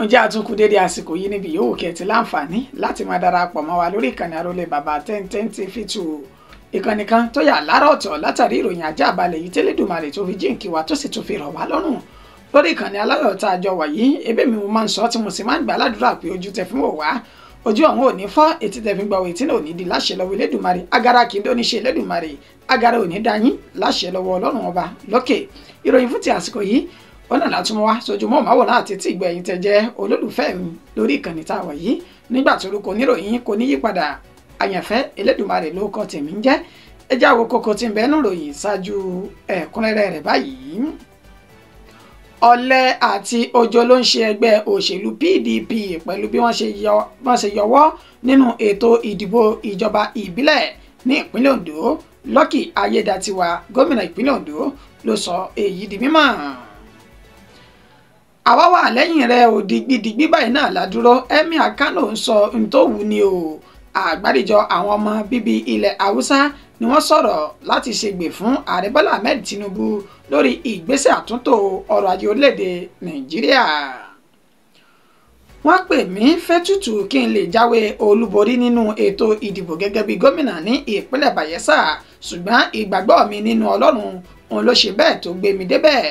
Ǹjẹ́ àtúnkù dédé àsìkò yìí níbi yòówù kẹ́ ti láǹfààní láti máa darapọ̀ mọ́ wa lórí ìkànnì Àrólé Bàbá 1010 TV 2, ìkànnì kan tó yà lára ọ̀tọ̀ látàrí ìròyìn ajá balẹ̀ yìí tẹ́lẹ̀dùmarè tó fi jíǹkí wa tó sì tún fi rọ̀ wá lọ́rùn lórí ìkànnì aláyọ̀ tá a jọ wà yìí. Ebí mi mo máa ń sọ tí mo sì máa ń gbà ládùúrà pé ojú tẹ fún wò wá, ojú ọ̀hún ò ní fọ́, etí tẹ fi gbọ́ etí náà ò ní di láṣẹ lọ́wọ́ Elédùmarè. Agara kì í dó ní ṣe Elédùmarè, agara ò ní dá yín láṣẹ lọ́wọ́ Ọlọ́run ọba lókè. Ìròyìn fún ti àsìkò yìí ọ̀nà látúmọ̀ wá sojúmọ́ màwòrán àti tí ìgbẹ̀yìn tẹ jẹ́ olólùfẹ́ mi lórí ìkànnì tá a wà yìí. Nígbà tí orúkọ oníròyìn kò ní yípadà, àyànfẹ́ Elédùmarè ló kọ tèmi ń jẹ́. Ẹ já wo kókó tí ń bẹ nínú ìròyìn ṣáájú ẹ̀kúnrẹ́rẹ́ rẹ̀ báyìí. Ọ̀lẹ àti ojo ló ń ṣe ẹgbẹ́ òṣèlú PDP pẹ̀lú bí wọ́n ṣe yọwọ́ nínú ètò ìdìbò ìjọba ìbílẹ̀ ní ìpínlẹ̀ Ondo. Lucky Ayédatiwa, gómìnà ìpínlẹ̀ Ondo, ló sọ èyí di mímọ̀. Àwa wà lẹ́yìn rẹ̀ ò digbidigbi báyìí náà ládúró. Emir Kano ń sọ ohun tó wù ní o. Àgbáríjọ àwọn ọmọ bíbí ilẹ̀ Haúsá ni wọ́n sọ̀rọ̀ láti ṣègbè fún Ààrẹ Bọ́lá Ahmed Tinubu lórí ìgbésẹ̀ àtúntò ọrọ̀ ajé orílẹ̀-èdè Nàìjíríà. Wọ́n pè mí fẹ́tùtù kí n lè jáwé olúborí nínú ètò ìdìbò gẹ́gẹ́ bí gómìnà ní ìpínlẹ̀ Bayelsa, ṣùgbọ́n ìgbàgbọ́ mi nínú Ọlọ́run òun ló ṣe bẹ́ẹ̀ tó gbé mi débẹ̀.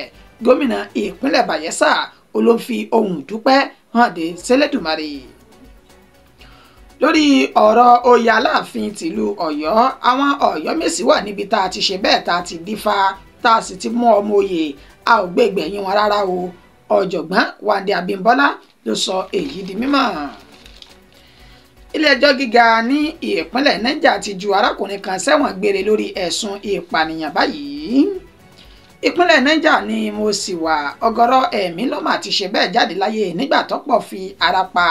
Gómìnà ìpínlẹ̀ Bayelsa ó ló ń fi ohùn dúpẹ́ hàn dé sẹ́lẹ̀dùmarè. Lórí ọ̀rọ̀ oyè Aláàfin tìlú Ọ̀yọ́, àwọn Ọ̀yọ́mèsì wà níbi tá a ti ṣe bẹ́ẹ̀ tá a ti dífá tá a sì ti mú ọmọ oyè, a ò gbé gbẹ̀yìn wọn rárá o. Ọ̀jọ̀gbọ́n Wándé Abímbọ́lá ló sọ èyí di mímọ̀. Ilé-ẹjọ́ gíga ní ìpínlẹ̀ Niger ti ju arákùnrin kan sẹ́wọ̀n gbére lórí ẹ̀sùn ìpànìyàn báyìí. Ìpínlẹ̀ Niger ni mo sì wà, ọ̀gọ̀rọ̀ ẹ̀mí ló mà ti ṣe bẹ́ẹ̀ jáde láyé nígbà tọ́pọ̀ fi ara pa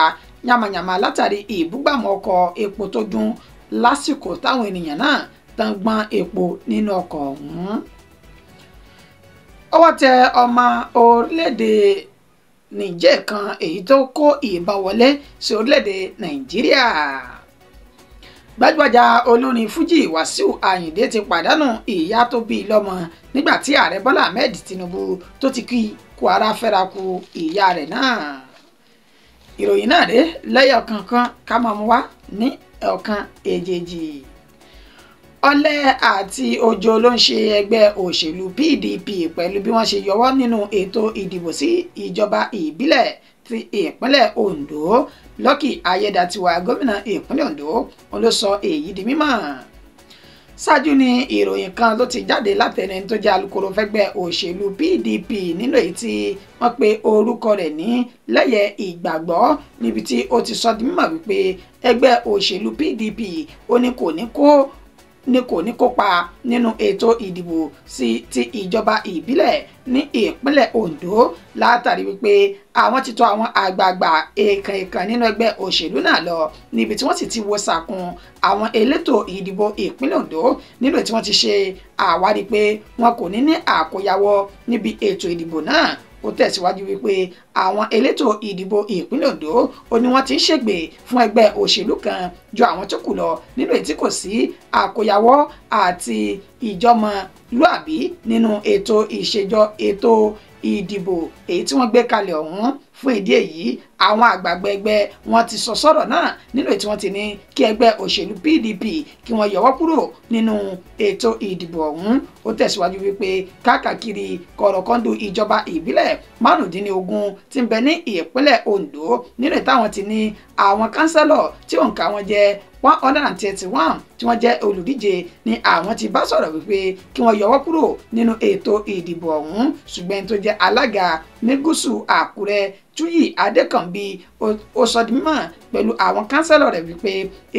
yamayama látàrí ìbúgbàmù ọkọ̀ epo tó dún lásìkò táwọn ènìyàn náà tán gbọ́n epo nínú ọkọ̀ ọ̀hún. Ọwọ́ tẹ ọmọ orílẹ̀-èdè Niger kan èyí tó kó ìbọn wọlé sí orílẹ̀-èdè Nàìjíríà. Gbajúgbajà olórin Fújì Wàsíù Àyìndé ti pàdánù ìyá tó bí lọ́mọ nígbà tí Ààrẹ Bọ́lá Ahmed Tinubu tó ti kí kú ara fẹ́ra kú ìyá rẹ̀ náà. Ìròyìn náà dé lẹ́yọ̀ kankan ká máa mú wá ní ọ̀kan èjèèjì. Ọ̀lẹ àti ojo ló ń ṣe ẹgbẹ́ òṣèlú PDP pẹ̀lú bí wọ́n ṣe yọwọ́ nínú ètò ìdìbò sí ìjọba ìbílẹ̀ ti ìpínlẹ̀ Ondo. Lucky Ayédatiwa, gómìnà ìpínlẹ̀ Ondo, ló sọ èyí di mímọ̀. Ṣáájú ni ìròyìn kan ló ti jáde látẹni tó jẹ́ alukoro fẹ́gbẹ́ òṣèlú PDP nínú èyí tí wọ́n pe orúkọ rẹ̀ ní Lẹ́yẹ Ìgbàgbọ́, níbi tí ó ti sọ di mímọ̀ wípé ẹgbẹ́ òṣèlú PDP ó ní kò ní kópa nínú ètò ìdìbò sí ti ìjọba ìbílẹ̀ ní ìpínlẹ̀ Ondo látàrí wípé àwọn ti tọ̀ àwọn àgbààgbà èèkàn-èèkàn nínú ẹgbẹ́ òṣèlú náà lọ, níbi tí wọ́n sì ti wo sàkún àwọn elétò ìdìbò ìpínlẹ̀ Ondo nínú tí wọ́n ti ṣe àwárí pé wọn kò ní ní àkóyawọ́ níbi ètò ìdìbò náà. Ó tẹ̀síwájú wípé àwọn elétò ìdìbò ìpínlẹ̀ Ondo ó ní wọ́n ti ń ṣègbè fún ẹgbẹ́ òṣèlú kan ju àwọn tó kù lọ nínú èyí tí kò sí àkóyawọ́ àti ìjọmọlúàbí nínú ètò ìṣèjọ ètò ìdìbò èyí tí wọ́n gbé kalẹ̀ ọ̀hún. Fún ìdí èyí, àwọn àgbààgbà ẹgbẹ́ wọn ti sọ sọ̀rọ̀ náà nínú èyí tí wọ́n ti ní kí ẹgbẹ́ òṣèlú PDP kí wọ́n yọwọ́ kúrò nínú ètò ìdìbò ọ̀hún. Ó tẹ̀síwájú wípé káàkiri kọ̀rọ̀kọ́ndù ìjọba ìbílẹ̀ 15 tí ń bẹ ní ìpínlẹ̀ Ondo nínú ìtàwọn ti ní àwọn kánsẹ́lọ̀ tí òǹkà wọn jẹ́ 131 tí wọ́n jẹ́ olùdíje ni àwọn ti bá sọ̀rọ̀ wípé kí wọ́n yọwọ́ kúrò nínú ètò ìdìbò ọ̀hún. Ṣùgbọ́n tó jẹ́ alága ní gúúsù Àkúrẹ́, Túyì Adékànbí, ó sọ di mímọ̀ pẹ̀lú àwọn kánsẹ́lọ̀ rẹ̀ wípé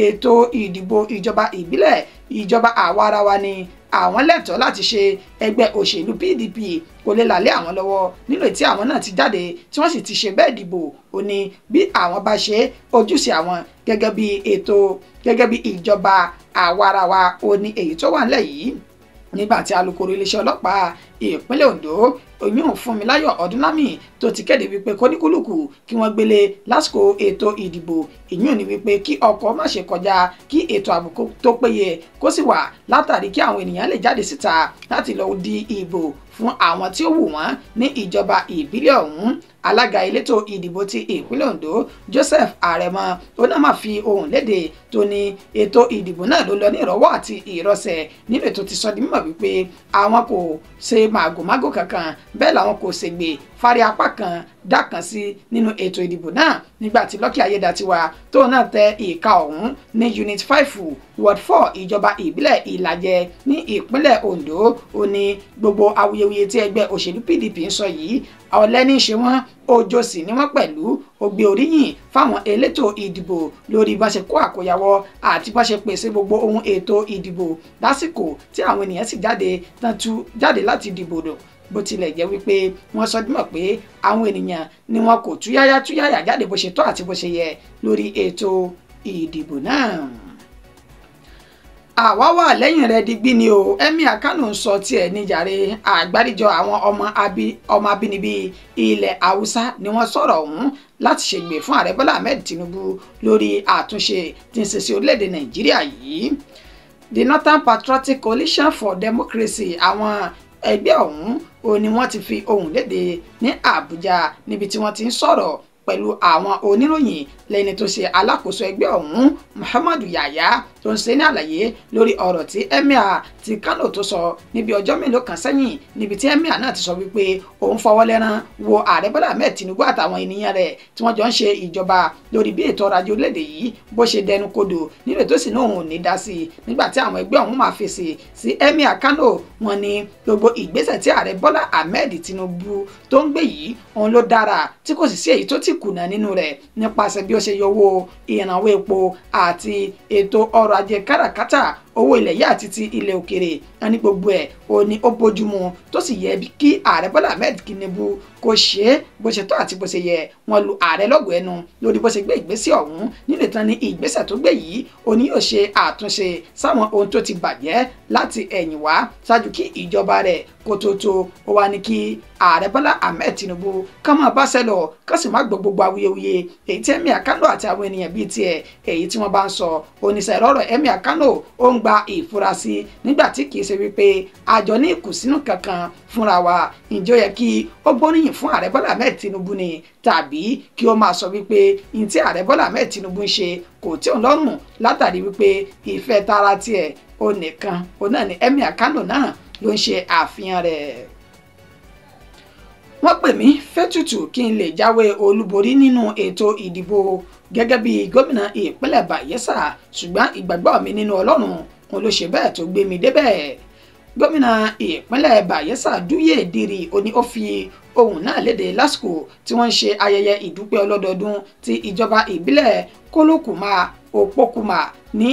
ètò ìdìbò ìjọba ìbílẹ̀ ìjọba àwa ara wa ni àwọn lẹ́tọ̀ọ́ láti ṣe. Ẹgbẹ́ òṣèlú PDP kò lè làlẹ́ àwọn lọ́wọ́ nínú ètí àwọn náà ti jáde tí wọ́n sì ti ṣe bẹ́ẹ̀ dìbò. Ó ní bí àwọn bá ṣe ojúṣe àwọn gẹ́gẹ́ bí ètò gẹ́gẹ́ bí ìjọba àwarawa ó ní èyí tó wà nílẹ̀ yìí. Nígbà tí alukoro iléeṣẹ́ ọlọ́pàá ìpínlẹ̀ Ondo oyún Fúnmiláyọ̀ Ọdúnlámì tó ti kéde wípé kóníkúlùkù kí wọ́n gbélé lásìkò ètò ìdìbò, ìyún ni wípé kí ọkọ̀ má ṣe kọjá, kí ètò ààbò tó péye kó sì wà látàrí kí àwọn ènìyàn lè jáde síta láti lọ di ìbò fún àwọn tí ó wù wọ́n ní ìjọba ìbílẹ̀ ọ̀hún. Alága elétò ìdìbò ti ìpínlẹ̀ Ondo Joseph Aremu ó náà máa fi ohùn léde tó ní ètò ìdìbò náà ló lọ ní ìrọ̀wọ́ àti ìrọsẹ̀ nínú ètò ti sọ di mímọ̀ wípé àwọn kò ṣe màgòmágó kankan, bẹ́ẹ̀ làwọn kò ṣègbè fárí apá kan dá kan sí nínú ètò ìdìbò náà. Nígbà tí Lucky Ayédatiwa tó náà tẹ ìka ọ̀hún ní Unit 5 Ward 4 ìjọba ìbílẹ̀ Ìlàjẹ ní ìpínlẹ̀ Ondo, ó ní gbogbo awuyewuye tí ẹgbẹ́ òṣèlú PDP ń sọ yìí ọ̀lẹ ní í ṣe wọ́n, òjò sì ni wọ́n pẹ̀lú. Ó gbé oríyìn fáwọn elétò ìdìbò lórí bá ṣe kó àkóyawọ́ àti bá ṣe pèsè gbogbo ohun ètò ìdìbò lásìkò tí àwọn ènìyàn sì jáde láti dìbò lò. Bó tilẹ̀ jẹ́ wípé wọ́n sọ dímọ̀ pé àwọn ènìyàn ni wọn kò túyáyá túyáyá jáde bó ṣe tọ́ àti bó ṣe yẹ lórí ètò ìdìbò náà. Àwa wà lẹ́yìn rẹ̀ digbí ni o, Emir Kano ń sọ tiẹ̀ níjàre. Àgbáríjọ àwọn ọmọ abínibí ilẹ̀ Haúsá ni wọ́n sọ̀rọ̀ ọ̀hún láti ṣègbè fún ààrẹ Bọ́lá Ahmed Tinubu lórí àtúnṣe tí ń ṣe sí orílẹ̀-èdè Nàìjíríà yìí. The Northern Patriotic Coalition for Democracy, àwọn ẹgbẹ́ ọ̀hún ò ní wọ́n ti fi ohùn léde ní Àbújá níbi tí wọ́n ti ń sọ̀rọ̀ pẹ̀lú àwọn oníròyìn lẹ́ni tó ṣe alákòóso ẹgbẹ́ ọ̀hún Muhammadu Yahaya tó ń ṣe ní àlàyé lórí ọ̀rọ̀ tí Emir ti Kano tó sọ níbi ọjọ́ mélòó kan sẹ́yìn, níbi tí Emir náà ti sọ wípé òun fọwọ́ lẹ́rán wo ààrẹ Bọ́lá Ahmed Tinubu àtàwọn ènìyàn rẹ̀ tí wọ́n jọ ń ṣe ìjọba lórí bí ètò ọrọ̀ ajé orílẹ̀-èdè yìí bó ṣe dẹnu kodò nínú ètò ìsìn náà òun ò ní dá sí i. Nígbà tí àwọn ẹgbẹ́ ọ̀hún máa fèsì sí Emir Kano, wọ́n ní gbogbo ìgbésẹ̀ tí ààrẹ Bọ́lá Ahmed Tinubu tó ń gbé yìí òun ló dára tí kò sì sí èyí tó ti kùnà nínú rẹ̀ nípasẹ̀ bí ó ṣe yọwọ́ ìrànwọ́ epo àti ètò ọrọ̀ ajé káràkátà owó ilẹ̀ yìí àti ti ilẹ̀ òkèrè. Ẹni gbogbo ẹ̀ ò ní ó bójúmu tó sì yẹ kí ààrẹ Bọ́lá Ahmed Tinubu kó ṣe é bó ṣe tọ́ àti bó ṣe yẹ. Wọ́n lu ààrẹ lọ́gọ̀ọ́ ẹnu lórí bó ṣe gbé ìgbésẹ̀ ọ̀hún nínú ìtàn ní ìgbésẹ̀ tó gbé yìí ó ní yóò ṣe àtúnṣe sáwọn ohun tó ti bàjẹ́ láti ẹ̀yìn wá ṣáájú kí ìjọba rẹ̀ kó tó tó. Ó wá ní kí ààrẹ Bọ́lá Ahmed Tinubu ká máa bá ṣẹ́ lọ ká sì má gbọ́ gbogbo awuyewuye èyí tí Emir Kano àti àwọn ènìyàn bíi tiẹ̀ èyí tí wọ́n bá ń sọ. Oníṣẹ́ ìrọ̀rọ̀ Emir Kano ó ń gba ìfurasí nígbà tí kìí ṣe wípé àjọ ní ìkùnsínú kankan fúnra wa. Ǹjẹ́ ó yẹ kí ó gbóríyìn fún ààrẹ Bọ́lá Ahmed Tinubu ni tàbí kí ó máa sọ wípé ní tí ààrẹ Bọ́lá Ahmed Tinubu ń ṣe kò tí òun lọ́rùn látàrí wípé ìfẹ́ tara tiẹ̀ ó nìkan òun náà ni Emir Kano náà ló ń ṣe àfihàn rẹ̀. Wọ́n pè mí fẹ́tùtù kí n lè jáwé olúborí nínú ètò ìdìbò gẹ́gẹ́ bí gómìnà ìpínlẹ̀ Bayelsa, ṣùgbọ́n ìgbàgbọ́ mi nínú Ọlọ́run òun ló ṣe bẹ́ẹ̀ tó gbé mi débẹ̀. Gómìnà ìpínlẹ̀ Bayelsa Dúyè Dìrì ó ní ó fi ohùn náà léde lásìkò tí wọ́n ń ṣe ayẹyẹ ìdúpẹ́ ọlọ́dọọdún ti ìjọba ìbílẹ̀ Kólókùmá Òpókùmá ní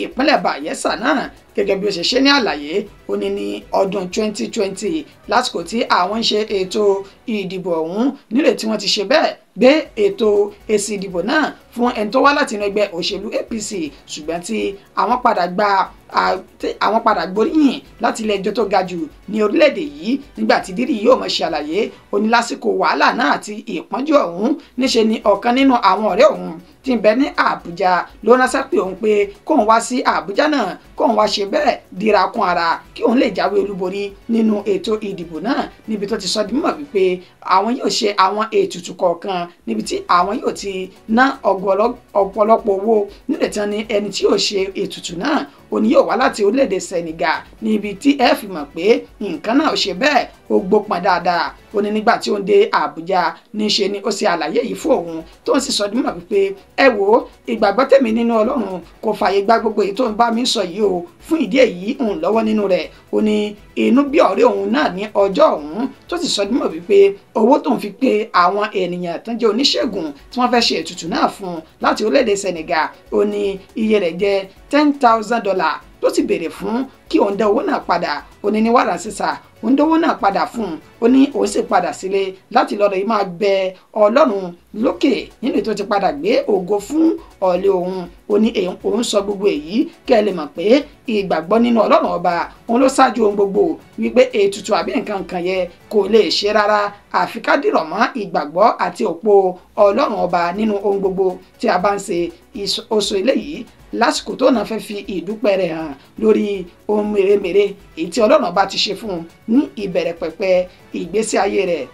ìpínlẹ̀ Bayelsa náà. Gẹ́gẹ́ bí ó ṣe ṣe ní àlàyé, ó ní ní ọdún 2020 lásìkò tí àwọn ń ṣe ètò ìdìbò ọ̀hún nílé tí wọ́n ti ṣe bẹ́ẹ̀ gbé ètò èsì ìdìbò náà fún ẹni tó wá láti inú ẹgbẹ́ òṣèlú APC, ṣùgbọ́n tí àwọn padà gbóríyìn láti ilé ẹjọ́ tó ga jù ní orílẹ̀-èdè yìí. Nígbà tí Dírì yóò mọ̀ ṣe àlàyé, ó ní lásìkò wàhálà náà àti ìpọ́njú ọ̀hún níṣe ni ọ̀kan nínú àwọn ọ̀rẹ́ òun tí ń bẹ ní Àbújá ló ránṣẹ́ pé òun pé kóun wá sí Àbújá náà kóun wá ṣe bẹ́ẹ̀ dira kún ara kí òun lè jáwé olúborí nínú ètò ìdìbò náà, níbi tó ti sọ di mímọ̀ wípé àwọn yóò ṣe àwọn ètùtù kọ̀ọ̀kan níbi tí àwọn yóò ti ná ọ̀pọ̀lọpọ̀ owó nílẹ̀ tán ni ẹni tí yóò ṣe ètùtù náà òní yóò wá láti orílẹ̀-èdè Senegal, níbi tí ẹ fi mọ̀ pé nǹkan náà ṣe bẹ́ẹ̀ ó gbópọn dáadáa. Ó ní nígbà tí ó ń dé Àbújá níṣe ni ó ṣe àlàyé yìí fún òun tó ń sì sọ dímọ̀ wípé ẹ wo ìgbàgbọ́ tèmi nínú Ọlọ́run kò fààyè gba gbogbo èyí tó ń bá mi sọ yìí o, fún ìdí èyí òun lọ́wọ́ nínú rẹ̀. Ó ní inú bí ọ̀rẹ́ òun náà ní ọjọ́ òun tó sì sọ dímọ̀ wípé owó tó ń fi pé àwọn ènìyàn tó ń jẹ́ oníṣègùn tí wọ́n fẹ́ ṣe ètùtù náà fún láti orílẹ̀-èdè Senegal, ó ní iye rẹ̀ jẹ́ $10,000 tó sì béèrè fún kí òun dá owó náà padà. Ó ní ní wàrà sísà òun dówó náà padà fún un, ó ní òun sì padà sílé láti lọ́dọ̀ yìí máa bẹ Ọlọ́run lókè nínú ètò ti padà gbé ògo fún ọ̀lẹ́ òun. Ó ní òun sọ gbogbo èyí kẹ́ ẹ lè mọ̀ pé ìgbàgbọ́ nínú Ọlọ́run ọba òun ló ṣáájú ohun gbogbo, wípé ètùtù àbí nǹkan kan yẹ kò lè ṣe rárá, àfi ká dìrọ̀ mọ́ ìgbàgbọ́ àti òpó Ọlọ́run ọba nínú ohun gbogbo tí a bá ń ṣe. Oṣù eléyìí lásìkò tó náà fẹ́ fi ìdúpẹ́ rẹ̀ hàn lórí ohun mèremère èyí tí Ọlọ́run ọba ti ṣe fún un ní ìbẹ̀rẹ̀ pẹ̀pẹ̀ ìgbésí ayé rẹ̀.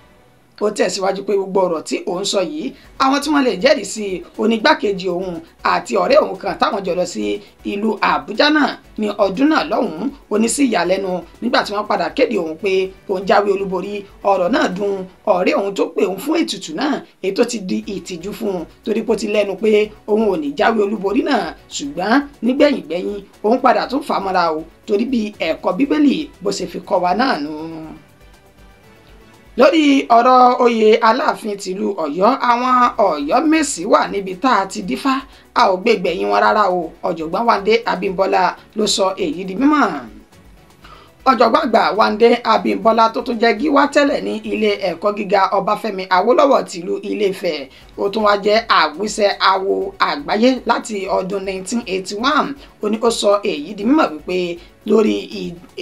Ó tẹ̀síwájú pé gbogbo ọ̀rọ̀ tí òun sọ yìí, àwọn tí wọ́n lè jẹ́rìí sí onígbákejì òun àti ọ̀rẹ́ òun kan táwọn jọ lọ sí ìlú Àbújá náà ní ọdún náà lọ́hùn-ún. Ó ní sí ìyàlẹ́nu nígbà tí wọ́n padà kéde òun pé òun jáwé olúborí, ọ̀rọ̀ náà dùn ọ̀rẹ́ òun tó pè òun fún ètùtù náà, èyí tó ti di ìtìjú fún un torí pé ó ti lẹ́nu pé òun ò ní jáwé olúborí náà. Ṣùgbọ́n nígbẹ̀yìngbẹ̀yìn òun padà tún fà mọ́ra o, torí bí ẹ̀kọ́ Bíbélì bó ṣe fi kọ́ wa náà nù. Lórí ọ̀rọ̀ oyè Aláàfin tìlú Ọ̀yọ́, àwọn Ọ̀yọ́mèsì wà níbi tá a ti dífá, a ò gbé gbẹ̀yìn wọn rárá o. Ọ̀jọ̀gbọ́n Wándé Abímbọ́lá ló sọ èyí di mímọ̀. Ọ̀jọ̀gbọ́n àgbà Wándé Abímbọ́lá tó tún jẹ́ gíwá tẹ́lẹ̀ ní ilé ẹ̀kọ́ gíga Ọbáfẹ́mi Awólọ́wọ̀ tìlú Ilé-Ifẹ̀, ó tún wá jẹ́ àwíṣẹ awo àgbáyé láti ọdún 1981. Ó ní ó sọ èyí di mímọ̀ wípé lórí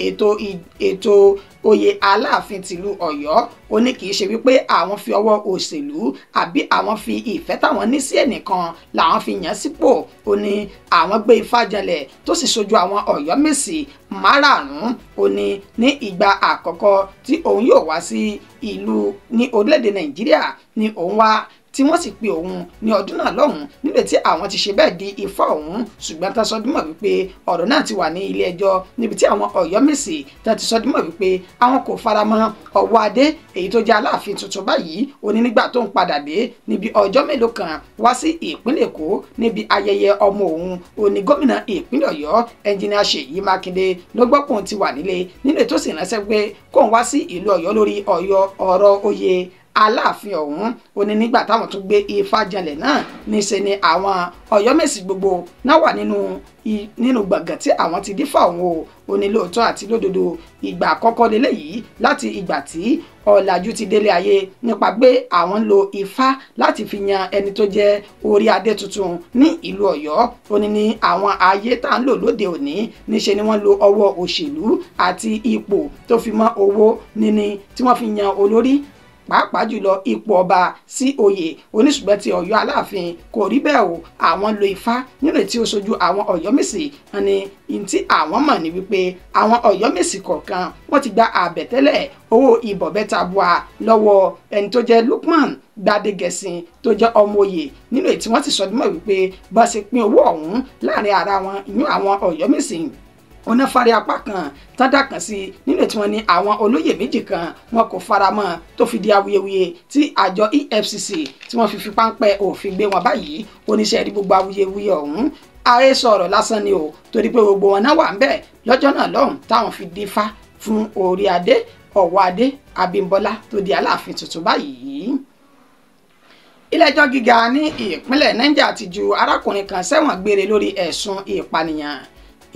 ètò oyè Aláàfin tìlú Ọ̀yọ́, ó ní kì í ṣe wípé àwọn fi ọwọ́ òṣèlú àbí àwọn fi ìfẹ́ táwọn ní sí ẹnìkan làwọn fi yàn sípò. Ó ní àwọn gbé ifá janlẹ̀ tó sì ṣojú àwọn Ọ̀yọ́mèsì márààrún. Ó ní ní ìgbà àkọ́kọ́ tí òun yóò wá sí ìlú ní orílẹ̀-èdè Nàìjíríà ni òun wá, tí wọ́n sì pe òun ní ọdún náà lọ́hùn nílẹ̀ tí àwọn ti ṣe bẹ́ẹ̀ di ifá òun. Ṣùgbọ́n tá sọdúnmọ̀ wípé ọ̀rọ̀ náà ti wà ní ilé ẹjọ́ níbi tí àwọn Ọ̀yọ́mèsì tá ti sọdúnmọ̀ wípé àwọn kò faramọ́ Ọ̀wọ́ Adé èyí tó jẹ́ Aláàfin tuntun báyìí. Ó ní nígbà tó ń padà dé níbi ọjọ́ mélòó kan wá sí ìpínlẹ̀ Èkó níbi ayẹyẹ ọmọ òun, ó ní gómìnà ìpínlẹ̀ Ọ̀yọ́ ẹnjìnìà Ṣèyí Mákindé ló gbọ́ pé òun ti wà nílé nílé tó sì ránṣẹ́ pé kóun wá sí ìlú Ọ̀yọ́ lórí ọ̀rọ̀ oyè Aláàfin ọ̀hún. Ó ní nígbà táwọn tún gbé ifá janlẹ̀ náà níṣe ni àwọn Ọ̀yọ́mèsì gbogbo náà wà nínú gbọ̀ngàn tí àwọn ti dífá òun o. Ó ní lóòótọ́ àti lódodo ìgbà àkọ́kọ́ lélẹ́yìí láti ìgbà tí ọ̀làjú ti délé ayé nípa pé àwọn ń lo ifá láti fi yan ẹni tó jẹ́ orí adé tuntun ní ìlú Ọ̀yọ́. Ó ní ní àwọn ayé tá ń lò lóde òní níṣe ni wọ́n lo ọwọ́ òṣèlú àti ipò tó fi mọ́ owó níní tí wọ́n fi yan olórí, pàápàá jùlọ ipò ọba sí oyè. Oníṣùgbọ́n ti Ọ̀yọ́ Aláàfin kò rí bẹ́ẹ̀ o, àwọn lo ifá nínú tí ó ṣojú àwọn Ọ̀yọ́mèsì. Ní tí àwọn mọ̀ ní wípé àwọn Ọ̀yọ́mèsì kọ̀ọ̀kan wọ́n ti gba àbẹ̀tẹ́lẹ̀ owó ìbọ̀bẹ́ tabua lọ́wọ́ ẹni tó jẹ́ Lukman Gbadegẹ̀sìn tó jẹ́ ọmọ oyè nínú èyí tí wọ́n ti sọdúnmọ̀ wípé bá ṣe pín owó ọ̀hún láàrin ara wọn ìyún àwọn Ọ̀yọ́mèsì onáfárí apá kan tádà kan sí nínú tí wọ́n ní àwọn olóyè méjì kan wọn kò fara mọ́ tó fi di awuyewuye tí àjọ EFCC tí wọ́n fi fi páńpẹ́ òfin gbé wọn báyìí. Oníṣẹ́ rí gbogbo awuyewuye ọ̀hún àhesọ ọ̀rọ̀ lásán ni o, torí pé gbogbo wọn náà wà ń bẹ̀ lọ́jọ́ náà lọ́hùn táwọn fi dífá fún orí adé Ọ̀wọ́ Adé Abímbọ́lá tó di Aláàfin tuntun báyìí. Ilé-ẹjọ́ gíga ní ìpínlẹ̀ Niger ti ju arákùnrin kan sẹ́wọ̀n gbére lórí ẹ̀sùn ìpànìyàn.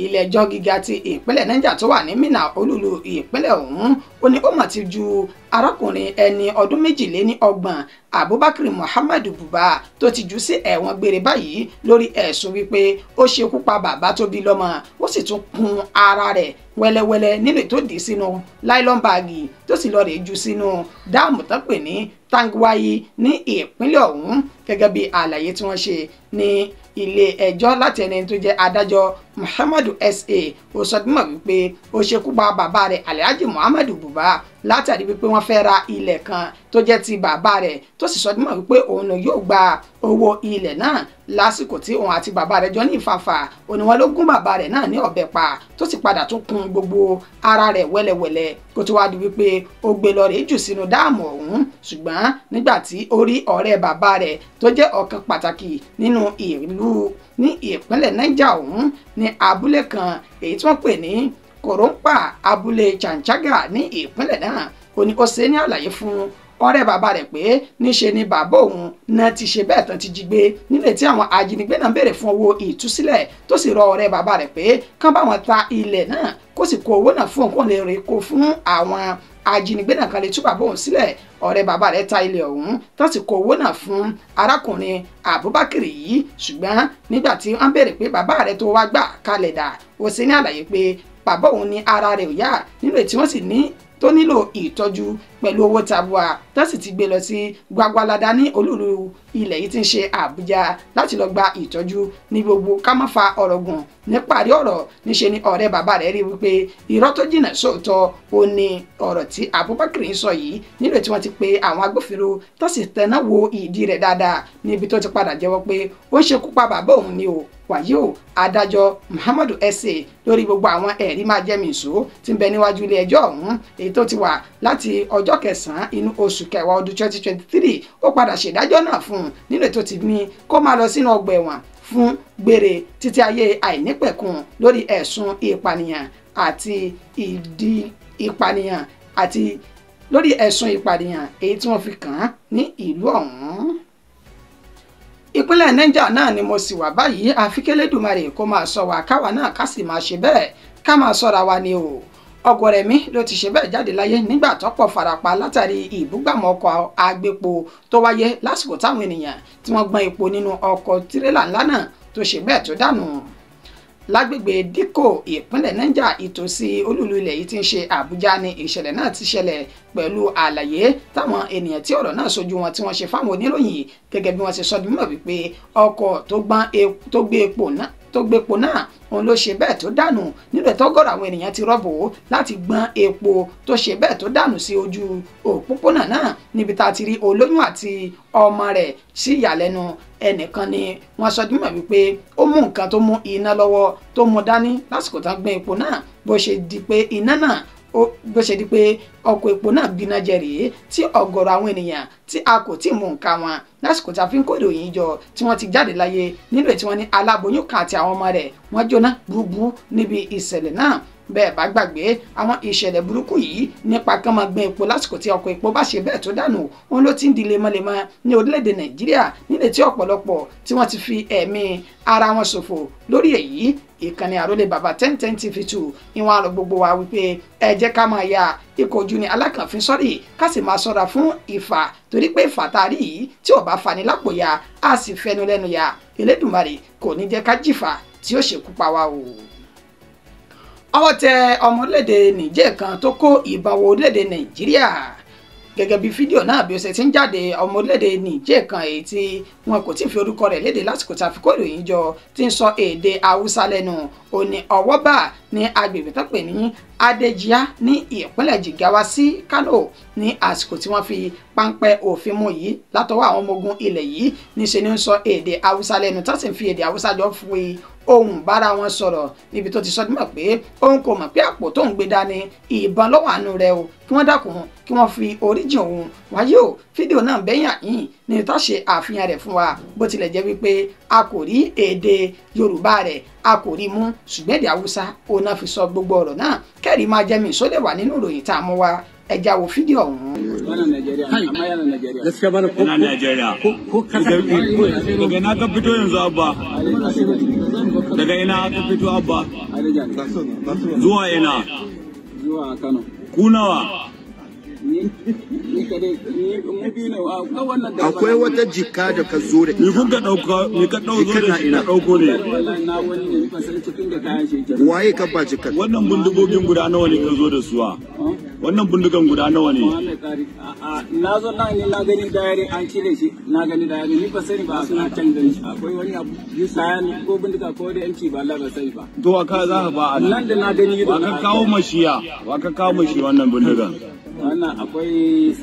Ilé-ẹjọ́ gíga ti ìpínlẹ̀ Niger tó wà ní Minna, olúlu ìpínlẹ̀ ọ̀hún, ó ní ó mà ti ju arákùnrin ẹni ọdún 32 Abubakar Muhammadu Buba tó ti jù sí ẹ̀wọ̀n gbére báyìí lórí ẹ̀sùn wípé ó ṣekú pa bàbá tó bí lọ́mọ, ó sì tún kun ara rẹ̀ wẹ́lẹ́wẹ́lẹ́ nínú tó dì sínú láìlọ́n báàgì tó sì lọ́ọ́ rè jù sínú dáàmù tán pè ní Tangwayi ní ìpínlẹ̀ ọ̀hún. Gẹ́gẹ́ bí àlàyé tí wọ́n ṣe ní ilé ẹjọ́ láti ẹni tó jẹ́ adájọ́ Muhammadu S.A. ó sọ dímọ̀ wípé ó ṣekú pa bàbá rẹ̀ Alhaji Muhammadu Buba látàrí wípé wọ́n fẹ́ ra ilẹ̀ kan tó jẹ́ ti bàbá rẹ̀, tó sì sọ dímọ̀ wípé òun yóò gba owó ilẹ̀ náà lásìkò tí òun àti bàbá rẹ̀ jọ ní ìfàfà. Ó ní wọ́n ló gún bàbá rẹ̀ náà ní ọ̀bẹ pa tó sì padà tún kun gbogbo ara rẹ̀ wẹ́lẹ́wẹ́lẹ́ kó tó wá di wípé ó gbé lọ rèé jù sínú dáàmú ọ̀hún. Ṣùgbọ́n nígbà tí ó rí ọ̀rẹ́ bàbá rẹ̀ tó jẹ́ ọ̀kan pàtàkì nínú ìlú ní ìpínlẹ̀ Niger ọ̀hún ní abúlé kan èyí tí wọ́n pè ní Kòrónpà, abúlé Chanchaga ní ìpínlẹ̀ náà, ó ní ó ṣe ní àlàyé fún ọ̀rẹ́ bàbá rẹ̀ pé níṣe ni bàbá òun náà ti ṣe bẹ́ẹ̀ tán ti jí gbé nílé tí àwọn ajínigbé náà béèrè fún owó ìtúsílẹ̀, tó sì rọ ọ̀rẹ́ bàbá rẹ̀ pé kán bá wọn ta ilẹ̀ náà kó sì kó owó náà fún òun kó lè rí kó fún àwọn ajínigbé náà kan lè tú bàbá òun sílẹ̀. Ọ̀rẹ́ bàbá rẹ̀ ta ilẹ̀ ọ̀hún tó sì kó owó náà fún arákùnrin Abubakar yìí, ṣùgbọ́n nígbà tí wọ́n béèrè pé bàbá rẹ̀ tó wá gbà kalẹ̀ dà, ó ṣe ní àlàyé pé bàbá òun ní ara rẹ̀ ò yá nínú èyí tí wọ́n sì ní tó nílò ìtọ́jú pẹ̀lú owó tabua, tó sì ti gbé lọ sí Gwagwalada ní olúùlú ilẹ̀ yìí tí ń ṣe Àbújá láti lọ gba ìtọ́jú. Ní gbogbo ká má fa ọ̀rọ̀ gùn, níparí ọ̀rọ̀ níṣe ni ọ̀rẹ́ bàbá rẹ̀ rí wípé irọ́ tó jìnà sóòótọ́ ó ní ọ̀rọ̀ tí Abubakar ń sọ yìí, nílò tí wọ́n ti pe àwọn agbófinró tó sì tẹná wo ìdí rẹ̀ dáadáa níbi tó ti padà jẹ́wọ́ pé ó ń ṣekú pa bàbá òun ni o. Wàyí o, adájọ́ Muhammadu Ese lórí gbogbo àwọn ẹ̀rí máa jẹ́ mìíṣó tí ń bẹ níwájú ilé ẹjọ́ ọ̀hún èyí tó ti wà láti ọjọ́ kẹsàn-án inú oṣù kẹwàá ọdún 2023, ó padà ṣèdájọ́ náà fún un nínú ètò tí ní kó máa lọ sínú ọgbà ẹ̀wọ̀n fún gbére títí ayé àìnípẹ̀kun lórí ẹ̀sùn ìpànìyàn àti ìdí ìpànìyàn àti lórí ẹ̀sùn ìpànìyàn èyí tí wọ́n fi kàn án ní ìlú ọ̀hún. Ìpínlẹ̀ Niger náà ni mo sì wà báyìí, àfi k'Elédùmarè kó máa ṣọ́ wa káwa náà ká sì máa ṣe bẹ́ẹ̀ ká máa ṣọ́ra wa ni o. Ọ̀gọ̀rẹ̀mí ló ti ṣe bẹ́ẹ̀ jáde láyé nígbà tọ́pọ̀ farapa látàrí ìbúgbàmù ọkọ̀ agbépo tó wáyé lásìkò táwọn ènìyàn tí wọ́n gbọ́n epo nínú ọkọ̀ tirẹ́là ńlá náà tó ṣe bẹ́ẹ̀ tó dànù lágbègbè Díkò, ìpínlẹ̀ Niger, ìtòsí olúùlú ilẹ̀ yìí tí ń ṣe Àbújá ni ìṣẹ̀lẹ̀ náà ti ṣẹlẹ̀ pẹ̀lú àlàyé táwọn ènìyàn tí ọ̀rọ̀ náà sojú wọn tí wọ́n ṣe fáwọn oníròyìn gẹ́gẹ́ bí wọ́n ṣe sọ di mímọ̀ wípé ọkọ̀ tó gbé epo náà òun ló ṣe bẹ́ẹ̀ tó dànù nílẹ̀ tọ́gọ̀rọ̀ àwọn ènìyàn ti rọ́bò láti gbọ́n epo tó ṣe bẹ́ẹ̀ tó dànù sí ojú òpópónà náà níbi tá a ti rí olóyún àti ọmọ rẹ̀. Sí ìyàlẹ́nu ẹnìkan ni wọ́n sọ dímọ̀ wípé ó mú nǹkan tó mú iná lọ́wọ́ tó mú dání lásìkò tán gbọ́n epo náà, bó ṣe di pé iná náà bó ṣe di pé ọkọ̀ epo náà gbiná jẹ rèé tí ọ̀gọ̀rọ̀ àwọn ènìyàn tí a kò tí ì mú nǹkan wọn lásìkò tá a fi ń kó ìròyìn jọ tí wọ́n ti jáde láyé nílò tí wọ́n ní aláboyún kan àti àwọn ọmọ rẹ̀ wọ́n jóná gbúgbú níbi ìṣẹ̀lẹ̀ náà. Bẹ́ẹ̀ bá gbàgbé àwọn ìṣẹ̀lẹ̀ burúkú yìí nípa kán máa gbin epo lásìkò tí ọkọ̀ epo bá ṣe bẹ́ẹ̀ tó dànù òun ló ti ń di lemọ́lemọ́ ní orílẹ̀-èdè Nàìjíríà nílẹ̀ tí ọ̀pọ̀lọpọ̀ tí wọ́n ti fi ẹ̀mí ara wọn ṣòfò lórí èyí. Ìkànnì àrólé bàbá 1010 TV2 ìwọ̀n àrò gbogbo wa wípé ẹ jẹ́ ká máa ya ikọ̀ ojú ni alákànfin sọ́rí ká sì máa ṣọ́ra fún ìfà, torí pé ìfà tá a rí yìí tí ò bá fani lápò ya á sì fẹnu lẹ́nu ya. Elédùmarè kò ní jẹ́ ká jìfà tí ó ṣekú pa wá o. Ọwọ́ tẹ ọmọ orílẹ̀-èdè Niger kan tó kó ìbọn wọ orílẹ̀-èdè Nàìjíríà. Gẹ́gẹ́ bí fídíò náà bí ó ṣe ti ń jáde, ọmọ orílẹ̀-èdè Niger kan èyí tí wọn kò tí ì fi orúkọ rẹ̀ léde lásìkò tá a fi kó ìròyìn jọ tí ń sọ èdè Haúsá lẹ́nu, ó ní ọwọ́ bà ní agbègbè tó pè ní Adéjíá ní ìpínlẹ̀ Jigawa sí Kano ní àsìkò tí wọ́n fi páńpẹ́ òfin mú yìí látọwọ́ àwọn ọmọ ogun ilẹ̀ yìí. Níṣe ni ń sọ èdè Haúsá lẹ́nu tó sì ń fi èdè Haúsá jọ fi ohùn bára wọn sọ̀rọ̀ níbi tó ti sọ dímọ̀ pé òun kò mọ̀ pé àpò tó ń gbé dání ìbọn lọ́wọ́ àánú rẹ̀ o, kí wọ́n dákun kí wọ́n fi oríjìn òun. Wáyé o, fídíò náà bẹ́yàn yìí ní tá ṣe àfihàn rẹ̀ fún wa, bó tilẹ̀ jẹ́ wípé a kò rí èdè Yorùbá rẹ̀ a kò rí mú, ṣùgbọ́n èdè Haúsá òun náà fi sọ gbogbo ọ̀rọ̀ náà. Kẹ́rì máa jẹ́ mi ìsólè wà nínú ìròyìn tá a mú wa, ẹ já wo fídíò ọ̀hún. Gaskiya bana ko Ina Najeriya. ko kasa Daga ina ka fito yanzu Abba? Daga ina ka fito Abba? Zuwa ina? Zuwa Kano. Ku nawa? Ni kadai, ni mu biyu ne a wannan da Akwai wata jika da ka zo da Ni ita. kun ka dauka, ni ka dauko Jikin da na shi ina? ka dauko ne. Wallahi na wani ne, ni ban san cikin da kayan shi yake. Waye ka ba jikar? Wannan bindigogin guda nawa ne ka zo da suwa? Wannan bindigan guda nawa ne? Muhammad Kari, a na zo nan ne na gani dayari an cire shi, na gani dayari ni ban sani ba suna can da shi. Akwai wani abu kayan ko bindiga ko da yanci ba Allah ban sani ba. To wa ka za ka ba a Nan da na gani ido Wa na ka kawo mashiya? Wa ka kawo mashi wannan bindigan? Wannan akwai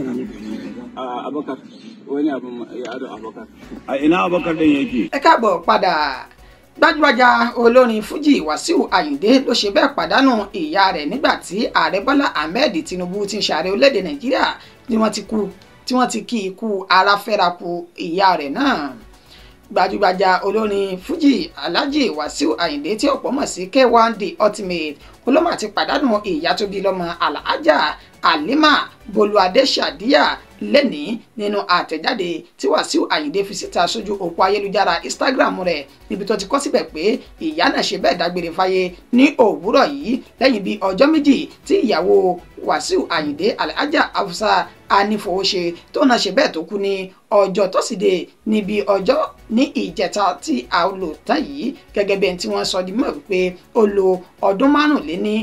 Abakar, wani abu ya ado Abakar. A ina Abakar din yake? Ẹ káàbọ̀ padà. Gbajúgbajà olórin Fuji Wàsíù Àyìndé ló ṣe bẹ́ẹ̀ pàdánù ìyá rẹ̀ nígbà tí ààrẹ Bọ́lá Ahmed Tinubu ti ń ṣe ààrẹ orílẹ̀-èdè Nàìjíríà tí wọ́n ti kí ikú ara fẹ́ra kù ìyá rẹ̀ náà. Gbajúgbajà olórin Fuji Alhaji Wàsíù Àyìndé tí ọ̀pọ̀ mọ̀ sí K1 The Ultimate olómọ àti pàdánù ìyá tó bí lọ́mọ Alhaja Halima Bolúadé Ṣàdíyà lẹ́nìí. Nínú àtẹ̀jáde tí Wàsíù Àyìndé fi síta sójú òpó ayélujára Instagram rẹ̀, níbi tó ti kọ síbẹ̀ pé ìyá náà ṣe bẹ́ẹ̀ dágbére fáyé ní òwúrọ̀ yìí lẹ́yìn bíi ọjọ́ méjì tí ìyàwó Wàsíù Àyìndé Alhaja Afusa Anífowóṣe tó náà ṣe bẹ́ẹ̀ tó kú ní ọjọ́ tọ́sídẹ̀ẹ́ níbi ọjọ́ ní ìjẹta tí a lò tán yìí, gẹ́gẹ́ bí ẹni tí wọ́n sọ di mọ̀ wípé ó lo ọdún 65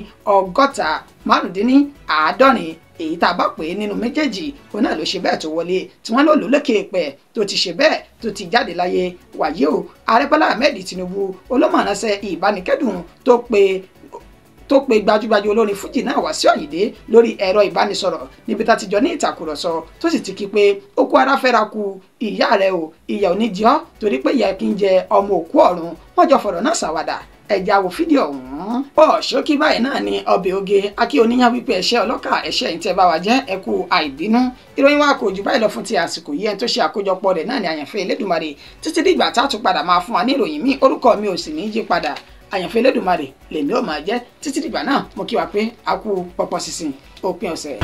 75, èyí tá a bá pè é nínú méjèèjì, òun náà ló ṣe bẹ́ẹ̀ tó wọlé tí wọ́n lò lò lókè pẹ̀ tó ti ṣe bẹ́ẹ̀ tó ti jáde láyé. Wàyí o, Ààrẹ Bọ́lá Ahmed Tinubu olómọ̀ránṣẹ́ ìbánikẹ́dùn tó pe gbajúgbajú olórin fújì náà Wàsíù Àyìndé lórí ẹ̀rọ ìbánisọ̀rọ̀ níbi tá ti jọ ní ìtàkùrọ̀sọ, tó sì ti kí pé ó kú ara fẹ́ra ku ìyá rẹ̀ o, ìyà ò ní jẹ ọ́ torí pé ìyà kì í jẹ ọmọ òkú ọ̀run. Wọ́n jọ fọ̀rọ̀ náà ṣàwàdà, ẹja wo fídíò ọ̀hún. Pọ̀ ṣókí báyìí náà ni ọbẹ̀ oge akí oníyàn wípé ẹ̀ṣẹ́ ọlọ́kà ẹ̀ṣẹ́ ìtẹ́ bá wa jẹ́ ẹ̀kú àìbínú. Ìròyìn wa kò jù báyìí lọ fún ti àsìkò yìí. Ẹni tó ṣe àkójọpọ̀ rẹ̀ náà ni Àyànfẹ́ Elédùmarè. Títí dìgbà tá a tún padà máa fún wa ní ìròyìn míì, orúkọ mi ò sì ní yí padà, Àyànfẹ́ Elédùmarè lèmi ò máa jẹ́. Títí dìgbà náà, mo kí wa pé a kú pọpọ sísìn òpin ọ̀sẹ̀.